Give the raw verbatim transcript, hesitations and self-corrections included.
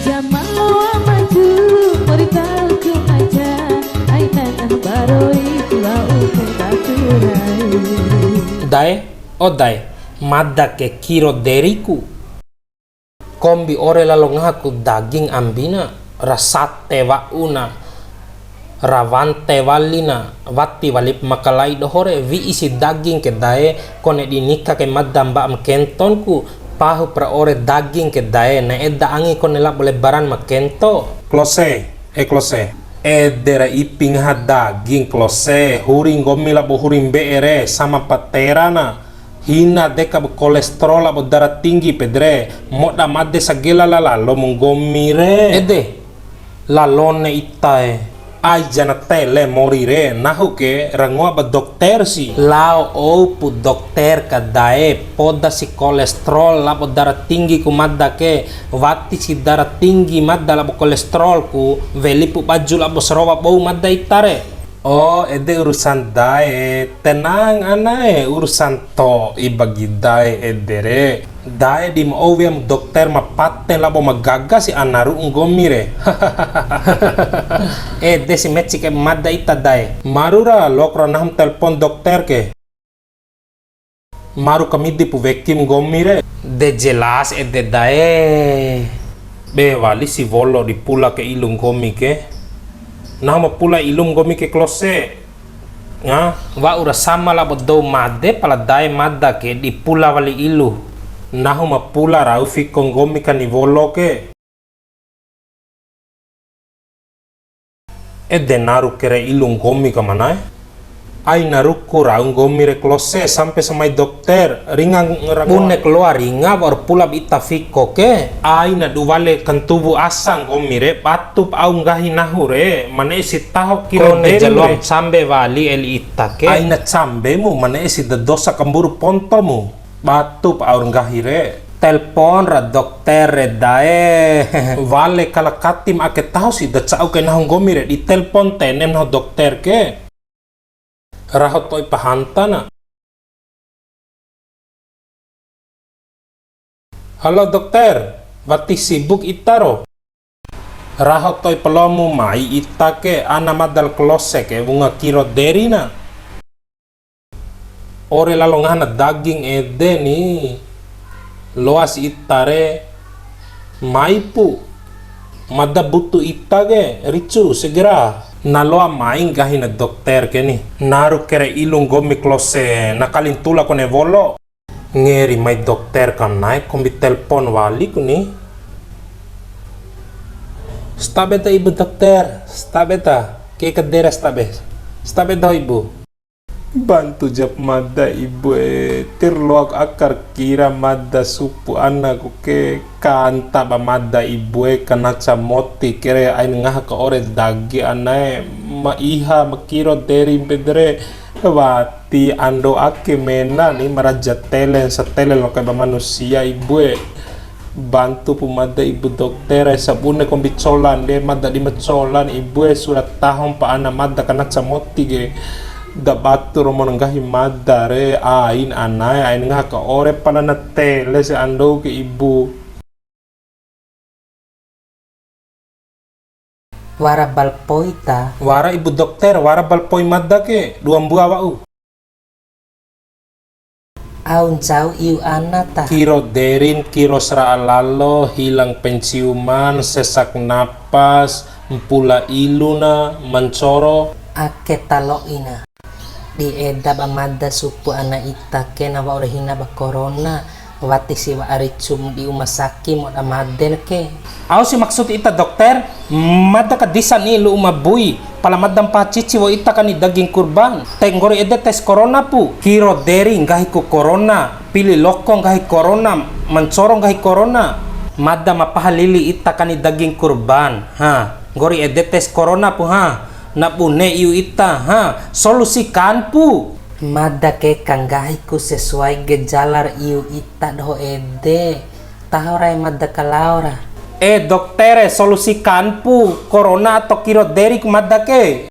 Jaman loa maju, mori tau ku maja, ai nanah baroi ku wa'u ku taturai. Dae, o dae, mada ke kiro deriku. Kombi ore lalo ngahaku daging ambina, ra sate wa'una, ra wante walina, wati walip makalai doho re, wi'i si daging ke dae, kone di nika ke mada mba'a ma kentonku, pahup ra ore daging ke dae, na eda angi kone labo lebaran ma kento. Klose, e klose. Ede ra ipi ngaha daging klose, huri nggomi labo huri mbe'e re, sama patera na. Hina deka ba kolesterol labo darah tinggi, pede re, moda made sagela la lalo mu nggomi re. Ede, lalone ita e. Ai jana tele mori re, nahu ke ra ngoa ba dokter si. Lao ou pu dokter ka dae, poda si kolesterol labo darah tinggi ku mada ke, wati si darah tinggi mada labo kolesterol ku, weli pu baju labo sarowa bou mada ita re. Oh, ede urusan dae. Tenang, anae, urusan to'i bagi dae ede re. Dae di ma ou wea mu dokter ma pate labo ma gaga si ana ru'u nggomi re. Ede si meci ke mada ita dae. Maru ra, loak ra nahu ma telpon dokter ke. Maru kamidi pu wekim nggomi re. De jelas ede dae. Be wali si wolo di pula ke ilu nggomi ke. Nahu ma pula ilum nggomi ke klose. Nga, wa'ura sama labo dou made pala dae mada ke di pula wali ilu. Nahu ma pula rau fiko nggomi kani wolo ke. Ede naru kere ilu nggomi ka manae. Aina ruku rau nggomi re klose sampe samai dokter, ringa ngerang. Bune keluar ringa wa'ur pula ba ita fiko ke. Aina du wale kantuwu asa nggomi re, batup au nggahi nahu re, mane'e si taho kilo. Kone deri jaloam re. Cambe wali eli ita ke. Aina cambemu, mane'e si dadosa kamburu pontomu. Batup aur nggahi re. Telpon ra dokter re dae. Wale kala katim ake taho si da ca'u kai nahu nggomi re, di telpon tenem nahu dokter ke. Raho to'i pahanta na. Halo dokter, wati sibuk ita ro? Raho to'i palomu mai ita ke, ana madal klose ke wunga kiro deri na. Ore lalo ngahana daging ede ni, loas ita re, mai pu, mada butu ita ke, ricu segera. Na loa mai nggahi na dokter ke ni, naru kere ilu nggomi klose, na kalintula kone wolo. Ngeri mai dokter ka na'e kombi telpon wali ku ni. Stabe ta ibu dokter, stabe ta, ke kadera stabe, stabe doho ibu. Bantu jap mada ibu e, tir loak akar kira mada supu anaku ke, kanta ba mada ibu e, kanaca moti kere ain ngaha ka ore dagi anae, ma iha ma kiro deri mpedere, wati ando ake mena ni maraja telen satelen loke ba manusia ibu e. Bantu pu mada ibu dokter e, sabune kombi colan de, mada di ma colan ibu e, sura tahon pa ana mada kanaca moti ke. Da batu romo nggahi mada re, ain anae, ain ngaha ka ore pala na tele se ando ke ibu. Wara balpoi ta? Wara ibu dokter, wara balpoi mada ke, dua mbua wa'u. Au ncau iu ana ta? Kiro derin, kiro sara'a lalo, hilang penciuman, sesak napas, mpula iluna, mancoro. Ake ta lo'ina. Di eda ba mada supu ana ita ke na wa'ura hina ba corona, wati si wa'a ricum di uma saki moda maden ke. Au si maksud ita dokter, mada ka disa ni lu'u ma bui, pala mada mpaha cici wa'u ita kani daging kurban. Te nggori ede tes corona pu, kiro deri nggahi ku corona, pili loko nggahi corona, mancoro nggahi corona. Mada ma paha lili ita kani daging kurban. Ha, nggori ede tes corona pu ha. Na bune iu ita, ha, solusikan pu. Mada ke kanggahiku sesuai gejala ra iu ita doho ede. Taho rae mada kalao ra. Eh, doktere, solusikan pu. Corona atau kiro deri ku mada ke?